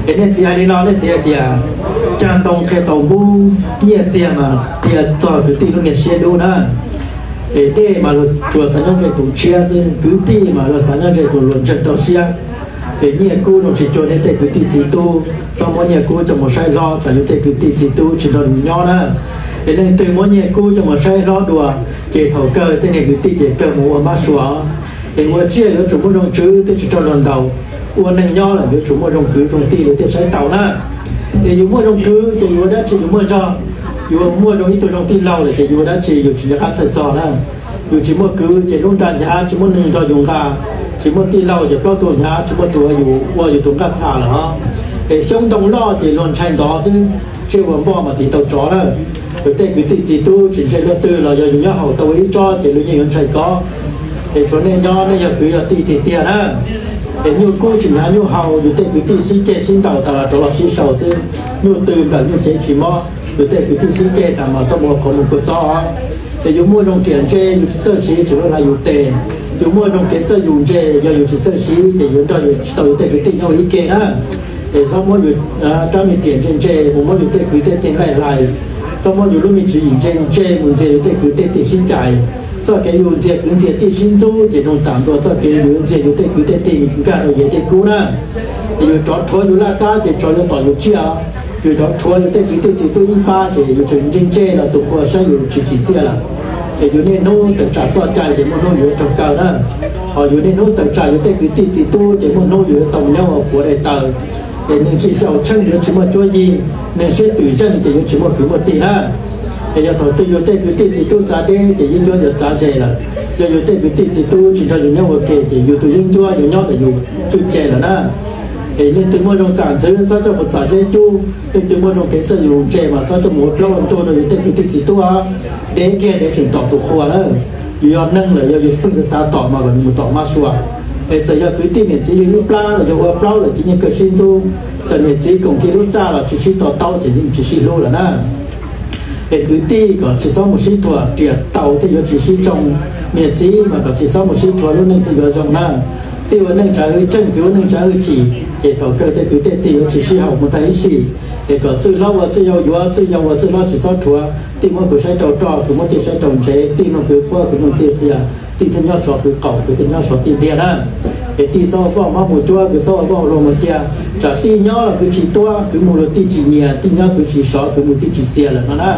Es nej txiv hais li no, nej txiv hais tias, cag ntoo qhia tau npub, nyiaj txiag mas qhia txog kwv tij lub niag siab dub na. Es dej mas luag tsuas xav nyob ze tus tshiab xwb, kwv tij mas luag xav nyob ze tus luag ntseeg rau siab. Es nyiaj kub zoo tsis cuag nej tej kwv tij txiv tub, txhob muab nyiaj kub coj mus saib hlob tsam yus tej kwv tij txiv tub tsis nrog nws nyob na. Es leej twg muab nyiaj kub coj mus saib hlob dua, ces thaum kawg tej niag kwv tij ces kawg mus ua mab sua. Es ua tsiaj yuav tsum muaj zoo tswv thiaj tsis raug luag ntaus. Ua neeg nyob los yuav tsum muaj zoo kwv zoo tij lawv thiaj saib taus na. Es yus muaj zoo kwv ces yus ua dab tsi yus muaj zog, yus muaj zoo ib tug zoo tij laug lawm ces yus ua dab tsi yus tsis nco qab txhawj txog na. Yus tsis muaj kwv ces lub nra hnyav tsis muaj neeg nrog yus nqa, tsis muaj tij laug ces plaub tug hnyav tsis muaj tus ua yus ua yus tus nqaj txha lawm os. Es xyoob ntoo loj ces luag ntshai ntov xwb, tsiaj ua npoj mas tiv tau tsov na. Yus tej kwv tij txiv tub tsis ntseeg luaj twg los yog yus nyob haus tau ua ib tsob ces luag yeej yuav ntshai koj. Es tshuav nej nyob nej yog kwv yog tij tiag tiag na. Es nyuj kub tsis hnyav nyuj haus, yus tej kwv tij sib ceg sib ntaus tas los rov los sib sau xwb. Nyuj tw nplawm nyuj cev tsis mob, yus tej kwv tij sib ceg tas mas xob mus ua qhov mus kua txob. Es yus muaj zoo riam ntse yus tsis txawj siv tsis lub hla yus tes. Yus muaj zoo kev txawj yus ntse, yog yus tsis txawj siv ces yus nrog yus tsis tau yus tej kwv tij nyob ua ib ke na. Es txhob muab yus rab me riam ntse ntse mus muab yus tej kwv tej tij nqaij hlais. Txhob muab yus lub me tswv yim ntse ntse mus ntxias yus tej kwv tej tij sib cais. Txoj kev yus ntxias kwv ntxias tij sib ntxub ces zoo tam ntua txoj kev yus ntxias yus tej kwv tej tij nkag rau yav dej kub na. Es yus rov rhuav yus laj kab ces tsov yuav tom yus tsiaj. Yus rov rhuav yus tej kwv tij txiv tub ib pab ces yus tseem ntse ntse los tus qhua saib yus tsis tsim txiaj lawm. Es yus niaj hnub tawm tsam txoj cai ces muaj hnub yus yuav raug kaw na. Hos yus niaj hnub tawm tsam yus tej kwv tij txiv tub ces muaj hnub yus yuav tau mus nyob ua puav daim tawv. Es neeg tsis xyaum tsheej yuav tsis muaj cuab yig, neeg siab twm zeej ces yuav tsis muaj kwv muaj tij na. Es yog thaum twg yus tej kwv tij txiv tub txav deb ces yeeb ncuab yuav txav ze lawm. Yog yus tej kwv tij txiv tub tsis nrog yus nyob ua ke ces yus tus yeeb ncuab yuav nyob ntawm yus twj ce lawm na. Es leej twg muaj zoo txam ntxwv txhob coj mus txam zeb cub, leej twg muaj zoo kev txawj yus ntse mas txhob coj mus ua plaub ua ntug rau yus tej kwv tij txiv tub. Dev kiag dev tseem tom tus qhua lawm. Yus yog neeg lawm yog yus pheej xav xav tom mas kom nws mus tom mab sua. Es txawm yog kwv tij niam txiv yug ib plab los yog ua plaub lawm ces yeej kawg sib ntxub. Txawm niam txiv koom kiag lub txaj los tsis sib to taub ces yeej tsis sib hlub lawm na. Es kwv tij kom tsis txhob mus sib thuam, riam taus thiaj yuav tsis sib tsoo. Niam txiv mas kom tsis txhob mus sib thuam lub neej thiaj yuav zoo na. Tij ua neej tsav hwj chim, kwv ua neej tsav hwj chim ces thaum kawg tej kwv tej tij yuav tsis sib haum mus tag ib sim. Es kom txwj hlob ua txwj yau yuav, txwj yau ua txwj hlob tsis txhob rhuav. Tij muab kwv saib rau roj, kwv muab tij saib rau ntsev, tij nug kwv qhuab, kwv nug tij qhia, tij thiaj nyob sov kwv qaum, kwv thiaj nyob sov tij ntiag na. Es tij txhob ua voj mab mus cuab, kwv txhob ua voj luag mus cia. Tsam tij nyob los kwv tsis tuab, kwv mus luag tij tsis nyiam, tij nyob kwv tsis sov, kwv mus tij tsis txias lawm no na.